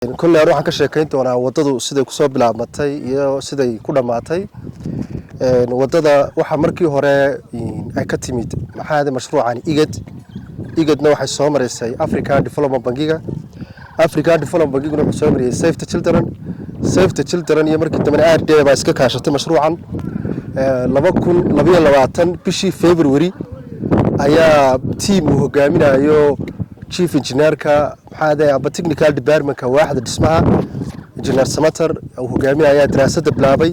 Kolley an waxaan ka sheekayn doonaa waddadu siday kusoo bilaabmatay iyo siday ku dhammaatay. Waddada waxaa markii hore ay ka timid, maxaa, mashruucan IGAD. IGADna waxay soo maraysay African Development Bankiga. African Development Bankiguna wuxuu soo mariyey Save the Children. Save the Children iyo markii dambena RDA baa iska kaashatay mashruucan. 2022 bishii February ayaa team uu hogaaminayo chief engineerka, maxaa, amba technical departmentka waaxda dhismaha, Engineer Samater uu hogaaminaya, daraasadda bilaabay.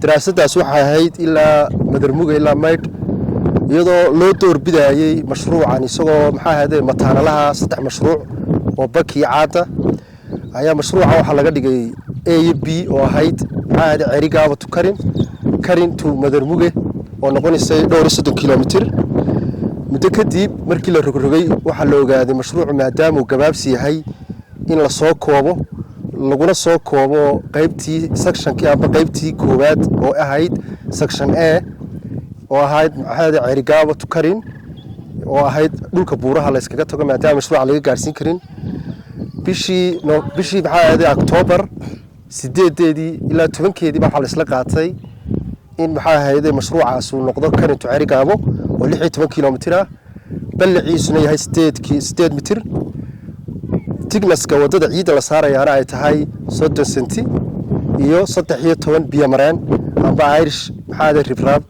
Daraasaddaas waxay ahayd ilaa Madarmuga ilaa Maydh, iyadoo loo doorbidayey mashruucan, isagoo, maxaa ahayde, mataanalaha saddex mashruuc oo Baki iyo Caada ayaa. Mashruuca waxaa laga dhigay A iyo B, oo ahayd, maxaa ahayde, Cerigaaba to Karin, Karin to Madarmuge, oo noqonaysay dhowr iyo 30 kilomitir. Muddo kadib markii la rogrogay, waxaa la ogaaday mashruucu maadaama uu gabaabsi yahay in lasoo koobo, laguna soo koobo qaybtii sectionkii amba qaybtii koowaad, oo ahayd section A, oo ahayd, maxaa, Cerigaabo to Karin, oo ahayd dhulka buuraha la yskaga tago, maadaama mashruuca laga gaarsiin karin. Bishii, maxaa ahayde, Octoobar 8-deedii ilaa 10-keedii baa waxaa la isla qaatay in, maxaa ahayde, mashruucaas uu noqdo Karin to Cerigaabo, oo 16 kilomitir ah, ballaciisuna yahay 8 mitir, thicknesska waddada ciidda la saarayaana ay tahay 30 senti, iyo 13 biyo mareen amba Irish, maxaa ahday, riprap,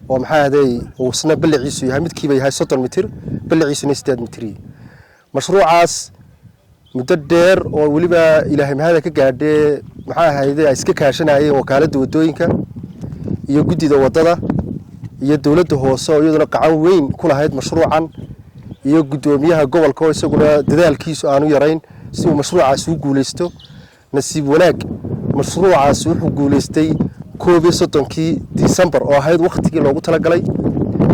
oo, maxaa ahday, uu isna ballaciisu yahay midkiiba yahay 30 mitir, ballaciisuna 8 mitir. Mashruucaas muddo dheer oo weliba Ilaahay mahada ka gaadhee, maxaa ahayde, ay iska kaashanayeen wakaaladda waddooyinka iyo guddida waddada iyo dowladda hoose, oo iyaduna qacan weyn ku lahayd mashruucan, iyo guddoomiyaha gobolka, oo isaguna dadaalkiisu aanu yarayn si uu mashruucaasi u guuleysto. Nasiib wanaag, mashruucaasi wuxuu guuleystay 31-kii Disembar, oo ahayd wakhtigii loogu talagalay.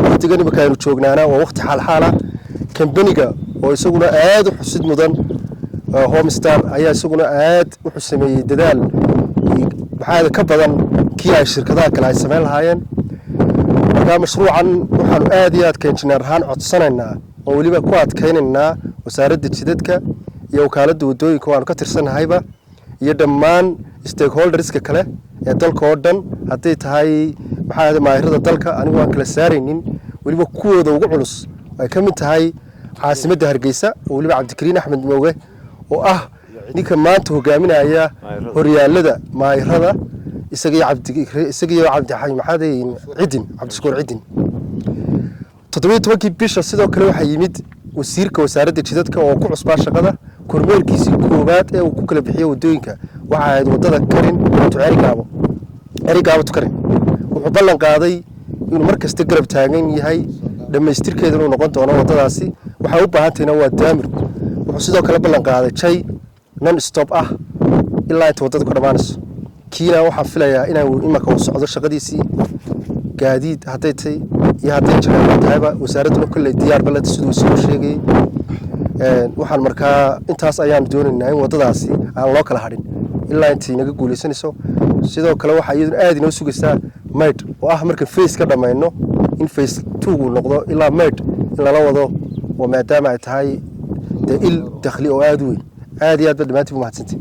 Wakhtigan imika aynu joognaana waa wakhti xaalxaala. Kambaniga oo isaguna aada u xusid mudan, Homestar, ayaa isaguna aad wuxuu sameeyey dadaal, maxaa, ka badan kii ay shirkadaha kale ay samayn lahaayeen. Markaa mashruucan waxaanu aad iyo aad ka injineer ahaan codsanaynaa oo weliba ku adkaynaynaa wasaaradda jidadka iyo wakaaladda waddooyinka oo aanu ka tirsannahayba, iyo dhammaan stakeholderska kale ee dalka oo dhan, hadday tahay, maxaa, maahirada dalka, anigu aan kala saaraynin, weliba kuwooda ugu culus ay ka mid tahay caasimadda Hargeysa, oo weliba Cabdikariin Axmed Mooge, oo ah ninka maanta hogaaminaya horyaalada maahirada, isagiyo Cabdi, maxaa, Cidin, Cabdishakuur Cidin. 17-kii bisha sidoo kale waxaa yimid wasiirka wasaaradda jidadka oo ku cusbaa shaqada. Kormeerkiisii koowaad ee uu ku kala bixiyo waddooyinka waxa ahayd waddada Karin to Cerigaabo, Cerigaabo to Karin. Wuxuu ballan qaaday inuu mar kasta garab taagan yahay, dhammaystirkeedana uu noqon doono waddadaasi. Waxay u baahan tahayna waa daamir. Wuxuu sidoo kale ballan qaaday jay non stop ah ilaa inta waddada ku dhammaanayso. Kiina waxaan filayaa inuu imaka uu socdo shaqadiisii, gaadiid hadday tahay iyo hadday jareero tahayba. Wasaaradduna kolley diyaar baleta siduu wasiiru sheegayey. Waxaan markaa intaas ayaanu doonaynaa in waddadaasi aan loo kala hadhin ilaa intay naga guuleysanayso. Sidoo kale waxaa iyaduna aad inoo sugaysaa Maydh, oo ah marka phase ka dhammayno in phase two-gu noqdo ilaa Maydh in lala wado, oo maadaama ay tahay dee il dakhli oo aada u weyn. Aad iyo aad ba dhammaantiin u mahadsantay.